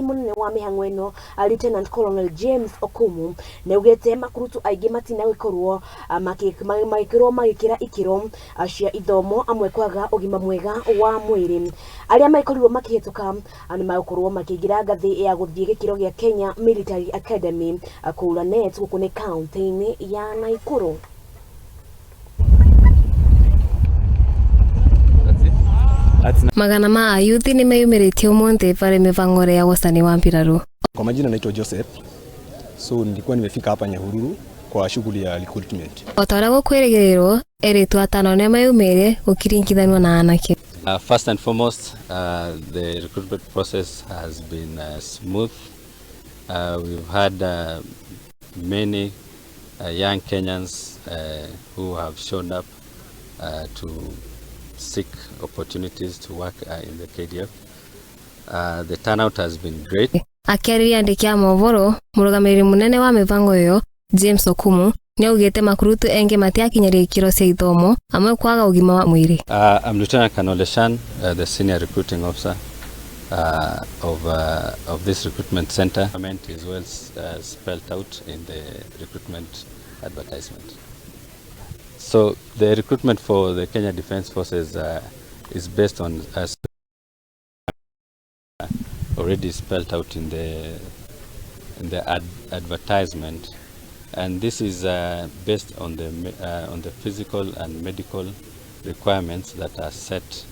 Munene wa mĩhang'o ĩno Lieutenant Colonel James Okumu nĩaugĩte makurutu aingĩ matinagĩkorwo magĩkorwo magĩkĩra ikĩro cia ithomo amwe kwaga ũgima mwega wa mwĩrĩ. Arĩa magĩkorirwo makĩhĩtũka nĩmagũkorwo makĩingĩra ngathĩ ya gũthiĩ gĩkĩro gĩa Kenya Military Academy kũu Lanet gũkũ nĩ kaunti-inĩ ya Nakuru. Magana ma ayuthi nimeyumĩrĩtie ũmũthĩ varĩ mĩvang'o ya gũcani wa mbiraru. Kwa majina naitwa Joseph. So nilikuwa nimefika hapa Nyahururu kwa shughuli ya recruitment. O ta ũrĩa gũkwĩrĩgĩrĩrwo, airĩtu atano nĩo meyumĩrie gũkĩringithanio na anake. First and foremost, the recruitment process has been smooth. We've had many young Kenyans who have shown up to seek opportunities to work in the KDF. The turnout has been great. Akĩarĩria andĩki a mohoro, mũrũgamĩrĩri mũnene wa mĩbango ĩyo James Okumu nĩaugĩte makurutu engĩ matiakinyanĩirie ikĩro cia ithomo amwe kwaga ũgima wa mwĩrĩ. I'm Lieutenant Colonel Leshan, the senior recruiting officer of this recruitment center. Government is well spelled out in the recruitment advertisement. So the recruitment for the Kenya Defence Forces is based on already spelled out in the advertisement, and this is based on the physical and medical requirements that are set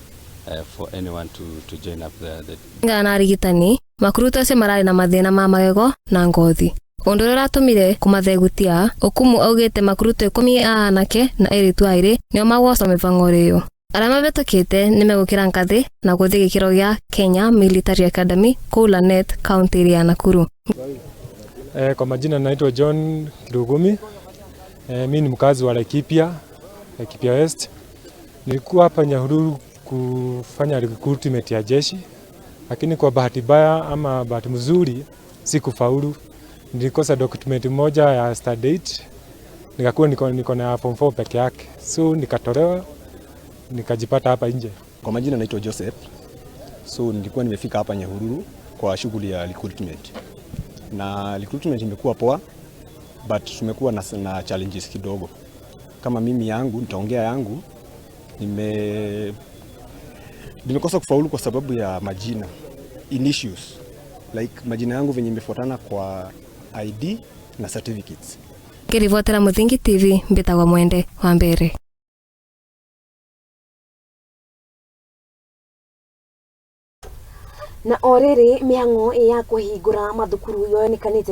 for anyone to join up the Kũringana na arigitani, makurutu acio mararĩ na mathĩna ma magego na ngothi, ũndũ ũrĩa ũratũmire kũmathegutia. Okumu augĩte makurutu 10 a anake na airĩtu 2 nĩo magwocwo mĩbang'o ĩyo. Arĩa mabĩtũkĩte nĩmegũkĩra ngathĩ na gũthiĩ gĩkĩro gĩa Kenya Military Academy kũu Lanet, kaunti ya Nakuru. Kwa majina naitwa John Kirugumi. Mi ni mkazi wa Laikipia, Laikipia West. Nilikuwa hapa Nyahururu kufanya recruitment ya jeshi, lakini kwa bahati mbaya ama bahati mzuri sikufaulu. Nilikosa document moja ya standard 8, nikakuwa niko na form 4 peke yake, so nikatolewa nikajipata hapa nje. Kwa majina naitwa Joseph. So nilikuwa nimefika hapa Nyahururu kwa shughuli ya recruitment. Na recruitment imekuwa poa, but tumekuwa na challenges kidogo. Kama mimi yangu, nitaongea yangu, nimekosa kufaulu kwa sababu ya majina initials, like majina yangu venye imefuatana kwa ID na certificates. Ngĩribotera Mũthingi TV, mbĩtagwo Mwende wa Mbere. Na o rĩrĩ mĩhang'o ya kũhingũra mathukuru yonekanĩte.